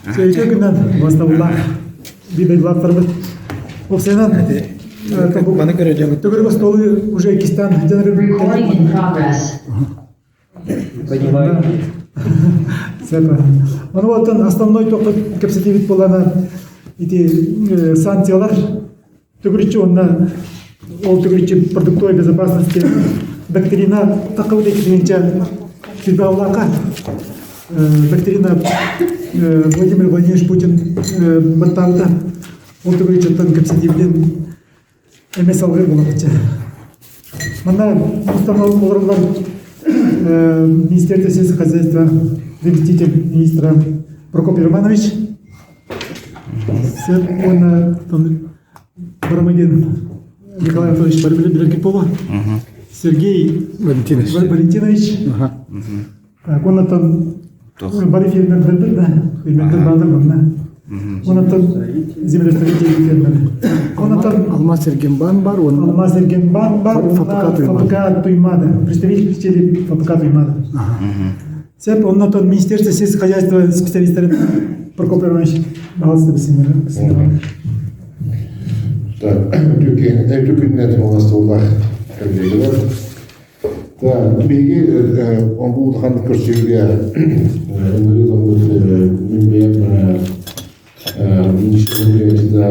Сөйкө күнэн бастабыллаах бидайлаахтарбыт. Опсайынан Маны көрөдьөҥүт. Төгүрүк остуолу уже иккистээн Recording in progress. Понимаю. Ону оттон основной тохтот кэпсэтиибит буолана ити санкциялар төгүрүччү уонна ол төгүрүччү продуктовой безопасности доктрина таххыбыт иккитинчэ сирбааллаака доктрина Владимир Владимирович Путин баттаабыта ол төгүрүччүттэн кэпсэтиибитин эмэ салгыы буолабычча. Манна установка олороллор Министерство сельского хозяйства заместитель министра Прокопий Романович Сеп уонна Барамыгин Николай Анатольевич Барбилеркипова, Сергей Валентинович. Валентинович, так, он там бары фермердер да, фермердер баалар манна. Онтон землестроитель фермер. Онтон Алмаз Эргенбан бар, он Алмаз Эргенбан бар, ФПК Туймада. ФПК Туймада, представитель ФПК Туймада. Сеп, оннотон Министерство сельского хозяйства специалисттарын Прокопий Иванович баҕалысты бисиннэр. Так, Түркүннәт оҥостууллар кэллилэр. Так, биһиги бу улахан көрсүһүүгэ ыҥырыы ылбыт мин бэйэм министерство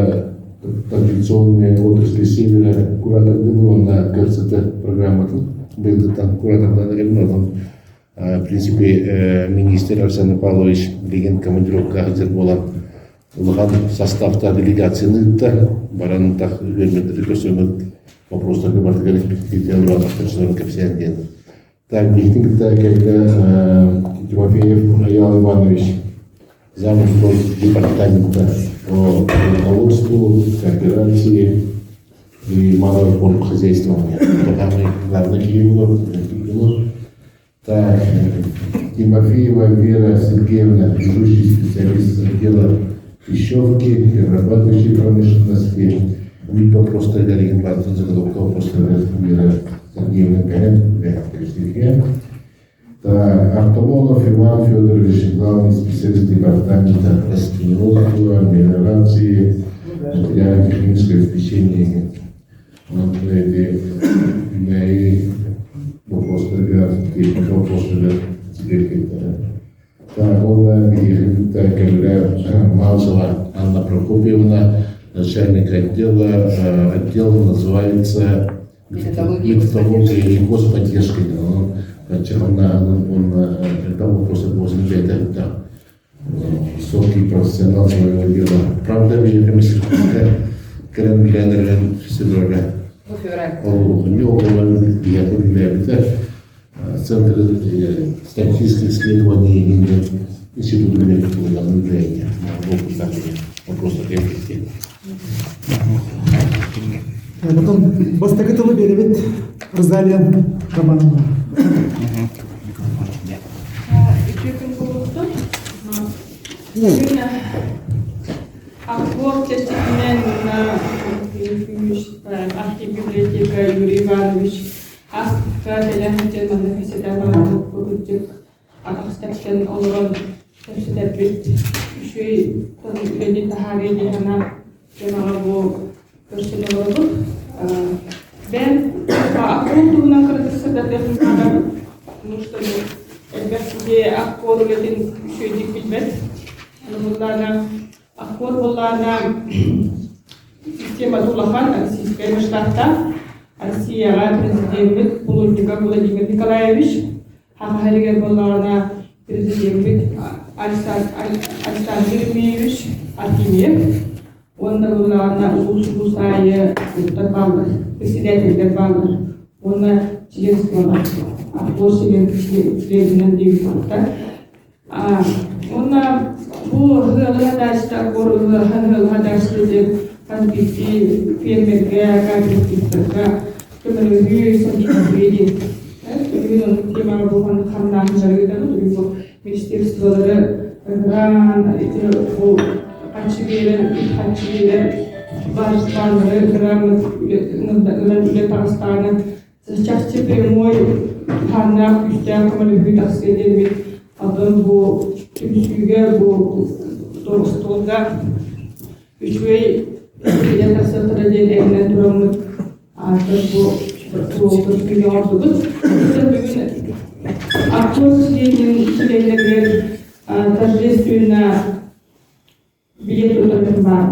традиционные отрасли севера куратордыбын уонна КРЦТ программатын быйылгыттан куратордан эрэммин онон В принципе, министр Арсен Павлович билигин командировка сылдьар буолан улахан составта делегацияны ыытта. Баран так үөрмэттери көрсөммүт вопростарга барытыгар эппиэттиирдэн кэпсээн диэн. Так, биһигин кытта кэллэ Тимофеев Аял Иванович, замуж департамента по руководству, кооперации и малого форм хозяйствования. Главный Кириллов, Так, Тимофеева Вера Сергеевна, ведущий специалист отдела пищевки, перерабатывающей промышленности. Бүт вопростар кэлигин бартын заготовка вопростар Вера Сергеевна кэлэн Так, Артамонов Иван Федорович, главный специалист департамента растениеводства, мелиорации, материально-технического обеспечения. Онон эти үүнээйи вопростарга, техника вопростарыгар сибиэркэйдэрэ. Так, уонна биһиги кэллэ Мазова Анна Прокопьевна, начальник отдела. Отдел называется методология и господдержка. Он это вопрос бэйэтэ высокий профессионал своего дела. Правда, миэхэ кэлэн билэн эрэн февраля. Ол ол биһиэхэ үлэлээбитэ Центр статистических исследований институт үлэлээбит вопрос Потом бастакы тылы биэрэбит Розалия Романовна. Үтүө күн буолуохтун. Бүгүн Акбор чэрчитинэн архив библиотека Юрий Иванович ааспыкка кэлэн сылдьан манна кэпсэтэ барбыт атах тэпсэн олорон кэпсэтэрбит үчүгэй үлэни таһаарыы дии санаан дьоноҕо бу көрсөн олоробут. Бэйэм аккуол туһунан кыратык сырдатыахпын баҕарабын, потому что элбэх киһи аккуол үлэтин үчүгэйдик билбэт. Буоллаана аккуол буоллаана системата улахан российскай масштабтаах. Россияҕа президеммит Булунньуков Владимир Николаевич Саха сиригэр буоллаҕына президеммит Александр Еремеевич Артемьев уонна буоллаҕына улуус-улуус аайы ыттар бааллар, председателлэр бааллар уонна членстволар, опрос членинэн диэбиттэр. Уонна бу ыаллар даачта, ыаллар даачта диэн хас биирдии фермергэ, кооперативтарга көмөлөһүү, содействие диэн. Билигин оннук темаҕа буолан хамнааһын дьарыгытабыт. Бу министерстволары грант, ити бу харчы биэрэн, харчы биэрэн, бааннары грант ылан үлэ таҕыстаҕына чахчы прямой хааннаах күүстээх көмөлөһүү тахсыа диэммит. Атын бу түмсүүгэ бу остуолга үчүгэй үлэ тахсыахтара диэн эрэнэн тураммыт аатыр бу суолбут күнү оҥордубут. Бүгүн Аккос чилиэнин чилиэннэригэр торжественно билет утарытын баар.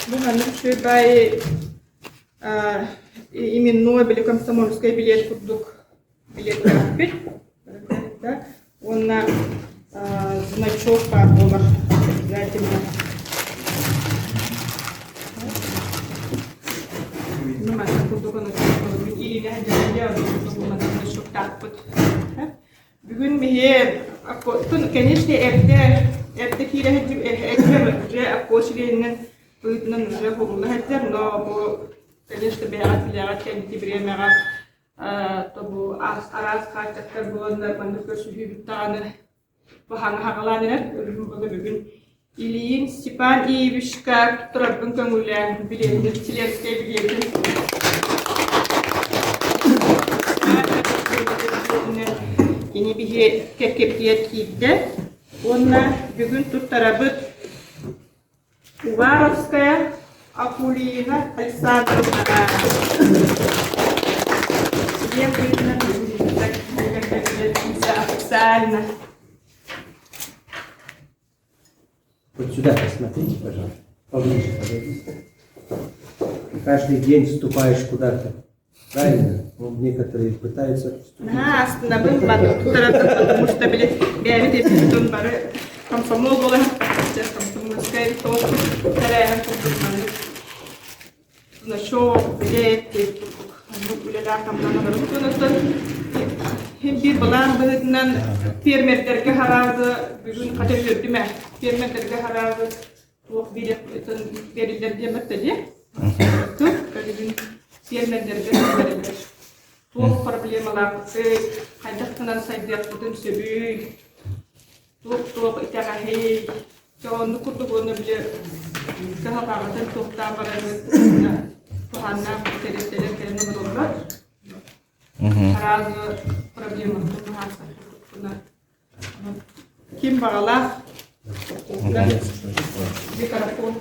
Бу маннык үчүгэй баай именной били комсомольскай билет курдук билет бит. Уонна значок баар буолар обязательно. Ну, манна курдук значоктаахпыт. Бүгүн биһи конечно эрдэ эрдэ киирэ сылдьыбыт уже обкол чилиэнинэн быһыытынан уже хомулла сылдьар, но бу конечно бэйэҕит билэҕит кэнники бириэмэҕэ то бу араас хааччахтар буоланнар маннык көрсүһүүбүт даҕаны баһаҥа хаҕалаан эрэр. Өрүһүм бүгүн Ильин Степан Иевичка турарбын көҥүлээн билиэтин чилиэнскэй билиэтин кини биһи кэккэппиэр киирдэ уонна бүгүн туттарабыт Уваровская Акулина Александровна чилиэн быһыытынан официально. Вот сюда посмотрите, пожалуйста. Поближе подойдите. Каждый день вступаешь куда-то. Правильно? Ну, некоторые пытаются вступить. Наһаа астынабын туттарарга, потому что били бэйэбит эппитин бары комсомол буолан комсомольскай топ тэрээһин курдук маннык значок, билет курдук оннук үлэлээх хамнан олоробут. Онтон хин биир былаан быһыытынан фермердэргэ хараады бүгүн хата үөрдүм ээ фермердэргэ хараады туох биэриллэр диэн бэртэ дии бүгүн фермердэргэ бэриллэр туох проблемалаахпытый хайдах гынан сайдыахпытын сөбүй туох-туох итэҕэһий дьэ оннук курдук уонна били кыһалҕаҕытын туохтаан бараргыт туһааннаах тэрилтэлэр кэлэн олороллор араас проблеманы быһаарсар курдукпуна ким баҕалаах микрофон.